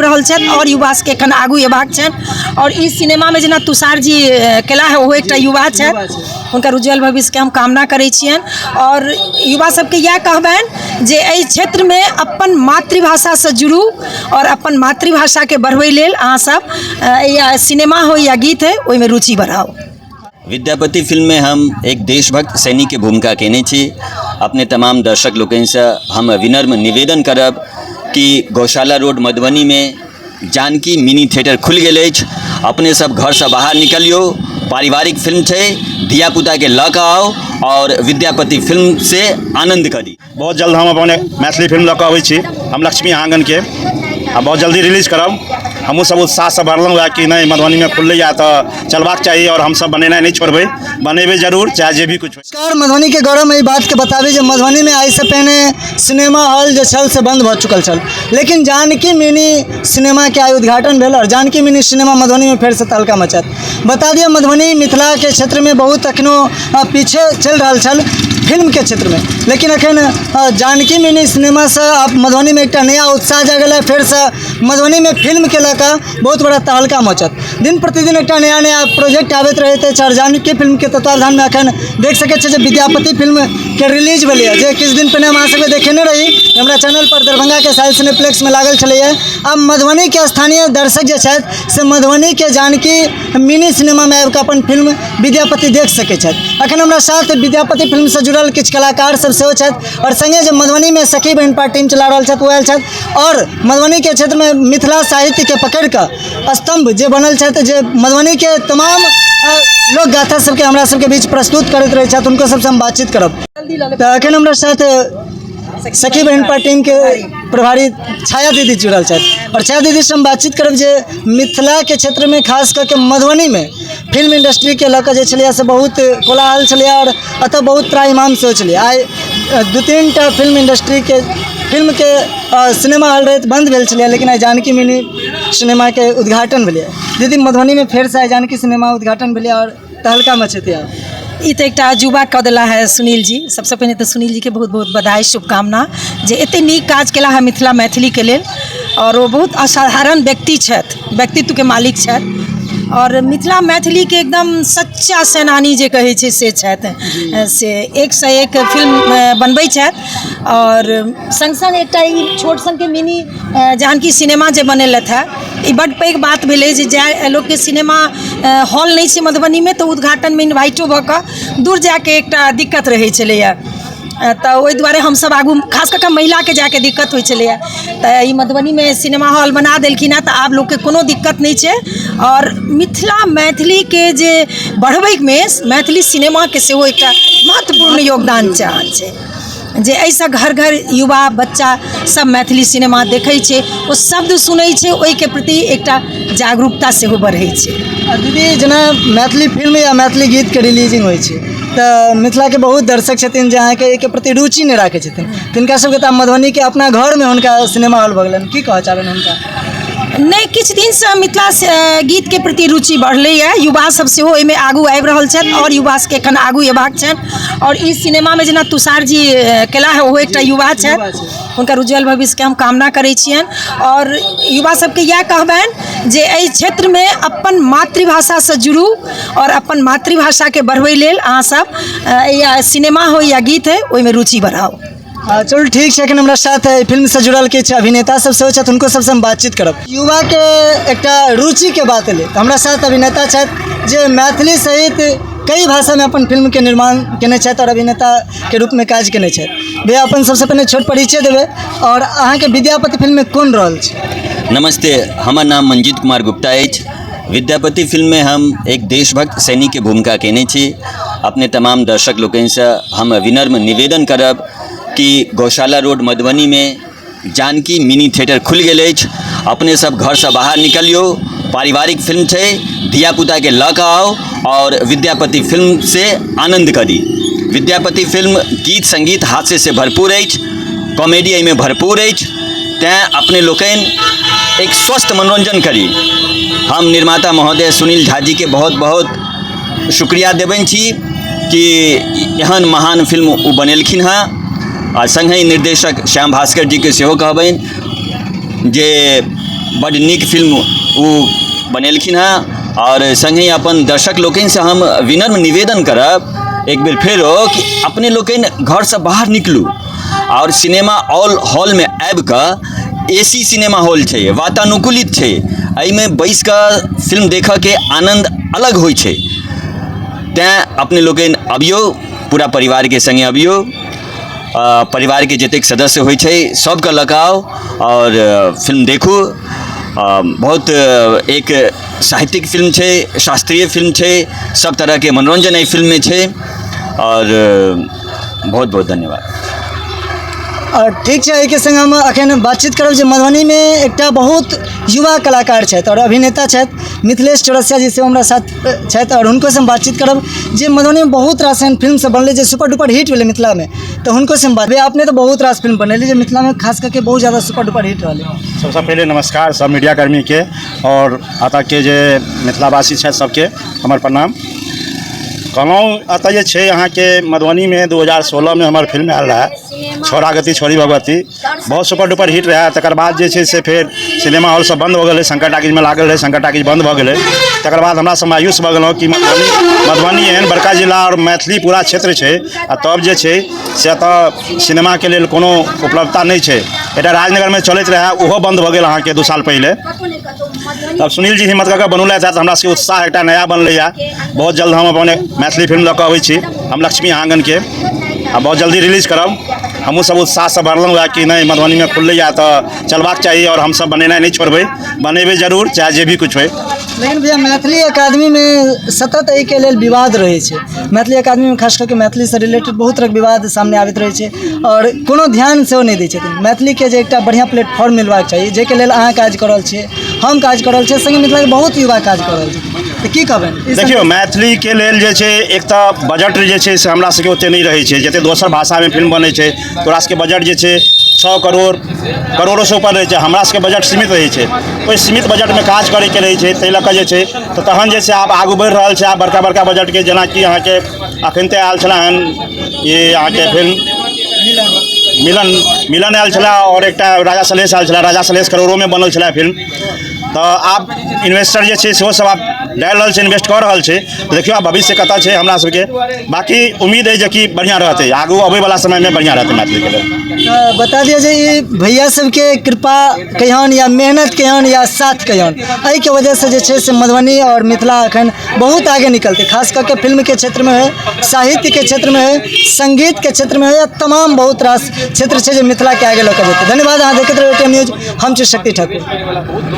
रहल छथि आओर युवा सबके एखन आगू अयबाक छनि। आओर ई सिनेमामे जेना तुषार जी केला है, ओहो एकटा युवा छथि, हुनकर उज्जवल भविष्यके हम कामना करै छियनि। आओर युवा सबके इएह कहबनि जे एहि क्षेत्रमे अपन मातृभाषासँ जुड़ू आओर अपन मातृभाषाके बढ़बै लेल अहाँ सब या सिनेमा होइ या गीत होइ, ओहिमे रुचि बढ़ाउ। विद्यापति फिल्ममे हम एक देशभक्त सैनिकके भूमिका केने छी। अपने तमाम दर्शक लोकनिसँ हम विनम्र निवेदन करब कि गौशाला रोड मधुबनीमे जानकी मिनी थिएटर खुलि गेल अछि। अपने सब घरसँ बाहर निकलियौ, पारिवारिक फिल्म छै, धियापुताके लऽ कऽ आउ आओर विद्यापति फिल्मसँ आनन्द करी। बहुत जल्द हम अपन मैथिली फिल्म लऽ कऽ अबै छी, हम लक्ष्मी आँगनके, आ बहुत जल्दी रिलीज करब। हमहूँ सब उत्साहसँ भरलहुँ हँ कि नहि मधुबनीमे खुललैए तऽ चलबाक चाही आओर हमसब बनेनाइ नहि छोड़बै, बनेबै जरूर, चाहे जे भी किछु। नमस्कार, मधुबनीके गौरव एहि बातके बताबी जे मधुबनीमे आइसँ पहिने सिनेमा हॉल जे छल से बन्द भऽ चुकल छल, लेकिन जानकी मिनी सिनेमाके आइ उद्घाटन भेल आओर जानकी मिनी सिनेमा मधुबनीमे फेरसँ तहलका मचत। बता दिअ, मधुबनी मिथिलाके क्षेत्रमे बहुत एखनो पीछे चलि रहल छल फिल्मके क्षेत्रमे, लेकिन एखन जानकी मिनी सिनेमासँ आब मधुबनीमे एकटा नया उत्साह जागल है। फेरसँ मधुबनीमे फिल्मके लऽ कऽ बहुत बड़ा तहलका मचत। दिन प्रतिदिन एकटा नया नया प्रोजेक्ट आबैत रहैत अछि आओर जानकी फिल्मके तत्वावधानमे एखन देख सकै छियै जे विद्यापति फिल्मके रिलीज भेलैए, जे किछु दिन पहिने हम अहाँ सबके देखेने रही हमरा चैनल पर, दरभंगाके साहिल सिनेप्लेक्समे लागल छलैए। आब मधुबनीके स्थानीय दर्शक जे छथि से मधुबनीके जानकी मिनी सिनेमामे आबिकऽ अपन फिल्म विद्यापति देख सकै छथि। अखन हमरा साथ विद्यापति फिल्मसँ जुड़ल किछु कलाकार सब सेहो छथि आओर सङ्गे जे मधुबनीमे सखी बहिनपा टीम चला रहल छथि ओ आयल छथि आओर मधुबनीके क्षेत्रमे मिथिला साहित्यके पकड़िकऽ स्तम्भ जे बनल छथि, जे मधुबनीके तमाम लोक गाथा सबके हमरा सबके बीच प्रस्तुत करैत रहै छथि, हुनको सबसँ हम बातचीत करब। तऽ अखन हमरा साथ सखी बहिनपा टीमके प्रभारी छाया दीदी जुड़ल छथि आओर छाया दीदीसँ हम बातचीत करब जे मिथिलाके क्षेत्रमे खास कऽ के मधुबनीमे फिल्म इंडस्ट्रीके लऽ कऽ जे छलैए से बहुत कोलाहल छलैए आओर एतऽ बहुत त्राहिमाम सेहो छलैए। आइ 2-3 टा फिल्म इंडस्ट्रीके फिल्मके सिनेमा हॉल रहै बन्द भेल छलैए, लेकिन आइ जानकी मिनी सिनेमाके उद्घाटन भेलैए। दीदी, मधुबनीमे फेरसँ आइ जानकी सिनेमा उद्घाटन भेलैए आओर तहलका मचेतै आब। ई तऽ एकटा अजूबा कऽ देला है सुनील जी। सबसँ पहिने तऽ सुनील जीके बहुत बहुत बधाई शुभकामना जे एते नीक काज केला है मिथिला मैथिलीके लेल। आओर ओ बहुत असाधारण व्यक्ति छथि, व्यक्तित्वके मालिक छथि आओर मिथिला मैथिलीके एकदम सच्चा सेनानी जे कहै छै से छथि, से एकसँ एक फिल्म बनबै छथि। आओर सङ्ग सङ्ग एकटा ई छोट सनके मिनी जानकी सिनेमा जे बनेलथि हँ, ई बड्ड पैघ बात भेलै जे जाहि लोकके सिनेमा हॉल नहि छै मधुबनीमे तऽ उद्घाटनमे इन्वाइटो भऽ कऽ दूर जाइके एकटा दिक्कत रहै छलैए, तऽ ओहि दुआरे हमसब आगू खास कऽ कऽ महिलाके जाइके दिक्कत होइ छलैए। तऽ ई मधुबनीमे सिनेमा हॉल बना देलखिन हँ तऽ आब लोकके कोनो दिक्कत नहि छै। आओर मिथिला मैथिलीके जे बढ़बैमे मैथिली सिनेमाके सेहो एकटा महत्वपूर्ण योगदान छै, जे एहिसँ घर घर युवा बच्चा सब मैथिली सिनेमा देखै छै, ओ शब्द सुनै छै, ओहिके प्रति एकटा जागरूकता सेहो बढ़ै छै। दीदी, जेना मैथिली फिल्म या मैथिली गीतके रिलीजिंग होइ छै तऽ मिथिलाके बहुत दर्शक छथिन जे अहाँके एहिके प्रति रुचि नहि राखै छथिन, तिनका सबके तऽ मधुबनीके अपना घरमे हुनका सिनेमा हॉल भऽ गेलनि, की कहऽ चाहबनि हुनका? नहि, किछु दिनसँ मिथिला गीतके प्रति रुचि बढ़लैए, युवा सब सेहो एहिमे आगू आबि रहल छथि आओर युवा सबके एखन आगू अयबाक छनि। आओर ई सिनेमामे जेना तुषार जी केला है, ओहो एकटा युवा छथि, हुनकर उज्जवल भविष्यके हम कामना करै छियनि। आओर युवा सबके इएह कहबनि जे एहि क्षेत्रमे अपन मातृभाषासँ जुड़ू आओर अपन मातृभाषाके बढ़बै लेल अहाँ सब या सिनेमा होइ या गीत होइ, ओहिमे रुचि बढ़ाउ। चलू ठीक छै, एखन हमरा साथ एहि फिल्मसँ जुड़ल किछु अभिनेता सब सेहो छथि, हुनको सबसँ हम बातचीत करब। युवाके एकटा रुचिके बात एलै तऽ हमरा साथ अभिनेता छथि जे मैथिली सहित कई भाषामे अपन फिल्मके निर्माण केने छथि आओर अभिनेताके रूपमे काज केने छथि। भैया, अपन सबसँ पहिने छोट परिचय देबै आओर अहाँके विद्यापति फिल्ममे कोन रोल छै? नमस्ते, हमर नाम मंजीत कुमार गुप्ता अछि। विद्यापति फिल्ममे हम एक देशभक्त सैनिकके भूमिका केने छी। अपने तमाम दर्शक लोकनिसँ हम विनम्र निवेदन करब कि गौशाला रोड मधुबनीमे जानकी मिनी थिएटर खुलि गेल अछि। अपने सब घरसँ बाहर निकलियौ, पारिवारिक फिल्म छै, धियापुताके लऽ कऽ आउ आओर विद्यापति फिल्मसँ आनन्द करी। विद्यापति फिल्म गीत सङ्गीत हास्यसँ भरपूर अछि, कॉमेडी एहिमे भरपूर अछि, तैँ अपने लोकनि एक स्वस्थ मनोरञ्जन करी। हम निर्माता महोदय सुनील झा जीके बहुत बहुत शुक्रिया देबनि छी कि एहन महान फिल्म ओ बनेलखिन हँ। आ सङ्गहि निर्देशक श्याम भास्कर जीके सेहो कहबनि जे बड्ड नीक फिल्म ओ बनेलखिन हेँ। आओर सङ्गहि अपन दर्शक लोकनिसँ हम विनम्र निवेदन करब एक बेर फेरो कि अपने लोकनि घरसँ बाहर निकलू आओर सिनेमा हॉलमे आबिकऽ, ए सी सिनेमा हॉल छै, वातानुकूलित छै, एहिमे बैसि कऽ फिल्म देखऽके आनन्द अलग होइ छै। तैँ अपने लोकनि अबियौ, पूरा परिवारके सङ्गे अबियौ, परिवारके जतेक सदस्य होइ छै सभके लऽ कऽ आउ आओर फिल्म देखू। बहुत एक साहित्यिक फिल्म छै, शास्त्रीय फिल्म छै, सब तरहके मनोरञ्जन एहि फिल्ममे छै आओर बहुत बहुत धन्यवाद। आओर ठीक छै, एहिके संग हम अखन बातचीत करब जे मधुबनीमे एकटा बहुत युवा कलाकार छथि आओर अभिनेता छथि, मिथिलेश चौरसिया जी सेहो हमरा साथ छथि आओर हुनको से हम बातचीत करब जे मधुबनीमे बहुत रास एहन फिल्म सब बनलै जे सुपर डुपर हिट भेलै मिथिलामे, तऽ हुनको से हम बात। अपने तऽ बहुत रास फिल्म बनेली जे मिथिलामे खास करके बहुत ज़्यादा सुपर डुपर हिट रहलै। सबसँ पहिले नमस्कार सब मीडियाकर्मीके आओर एतऽके जे मिथिलावासी छथि सबके हमर प्रणाम। कहलहुँ, एतऽ जे छै अहाँके मधुबनीमे 2016मे हमर फिल्म आयल रहए, छौड़ा गति छौड़ी भगवती, बहुत सुपर डुपर हिट रहए। तकर बाद जे छै से फेर सिनेमा हॉल सब बन्द भऽ गेलै, शंकर टाकीजमे लागल रहै, शंकर टाकीज बन्द भऽ गेलै। तकर बाद हमरा सब मायूस भऽ गेलहुँ कि मधुबनी, मधुबनी एहन बड़का जिला आओर मैथिली पूरा क्षेत्र छै आ तब जे छै से एतऽ सिनेमाके लेल कोनो उपलब्धता नहि छै। एकटा राजनगरमे चलैत रहए, ओहो बन्द भऽ गेल अहाँके 2 साल पहिले। तब सुनील जी हिम्मत कऽ कऽ बनौलथि तऽ हमरा सबके उत्साह एकटा नया बनलैए। बहुत जल्द हम अपन मैथिली फिल्म लऽ कऽ अबै छी, हम लक्ष्मी आङ्गनके, आ बहुत जल्दी रिलीज करब। हमहूँ सब उत्साहसँ भरलहुँ हँ कि नहि, मधुबनीमे खुललैए तऽ चलबाक चाही आओर हमसब बनेनाइ नहि छोड़बै, बनेबै जरूर, चाहे जे भी किछु होइ। लेकिन भैया, मैथिली अकादमीमे सतत एहिके लेल विवाद रहै छै। मैथिली अकादमीमे खास कऽ के मैथिलीसँ रिलेटेड बहुत तरहके विवाद सामने आबैत रहै छै आओर कोनो ध्यान सेहो नहि दै छथिन। मैथिलीके जे एकटा बढ़िआँ प्लेटफॉर्म मिलबाक चाही, जाहिके लेल अहाँ काज कऽ रहल छियै, हम काज कऽ रहल छियै, सङ्गे मिथिलाके बहुत युवा काज कऽ रहल छथिन, तऽ की कहबनि? देखियौ, मैथिलीके लेल जे छै एक तऽ बजट जे छै से हमरा सबके ओतेक नहि रहै छै जतेक दोसर भाषामे फिल्म बनै छै। तोरा सबके बजट जे छै 100 करोड़, करोड़ोसँ ऊपर रहै छै। हमरा सबके बजट सीमित रहै छै। ओहि सीमित बजटमे काज करैके रहै छै। ताहि लऽ कऽ जे छै तऽ तहन जे छै आब आगू बढ़ि रहल छै। आब बड़का बड़का बजटके, जेनाकि अहाँके अखन आयल छलै हन ई अहाँके फिल्म मिलन, मिलन आयल छलै आओर एकटा राजा सलेश आयल छलै। राजा सलेश करोड़ोमे बनल छलै फिल्म। तऽ आब इन्वेस्टर जे छै सेहो सब आब डालि रहल छै, इन्वेस्ट कऽ रहल छै। देखियौ आब भविष्य कतऽ छै हमरा सबके। बाँकी उम्मीद अइ जे कि बढ़िआँ रहतै, आगू अबैवला समयमे बढ़िआँ रहतै मैथिलीके लेल। तऽ बता दिअ जे ई भैया सबके कृपा कहियौन या मेहनत कहियौन या साथ कहियौन, एहिके वजहसँ जे छै से मधुबनी आओर मिथिला एखन बहुत आगे निकलतै, खास कऽ के फिल्मके क्षेत्रमे होइ, साहित्यके क्षेत्रमे होइ, सङ्गीतके क्षेत्रमे होइ या तमाम बहुत रास क्षेत्र छै जे मिथिलाके आगे लऽ कऽ जेतै। धन्यवाद। अहाँ देखैत रहू एटीएम न्यूज, हम छी शक्ति ठाकुर।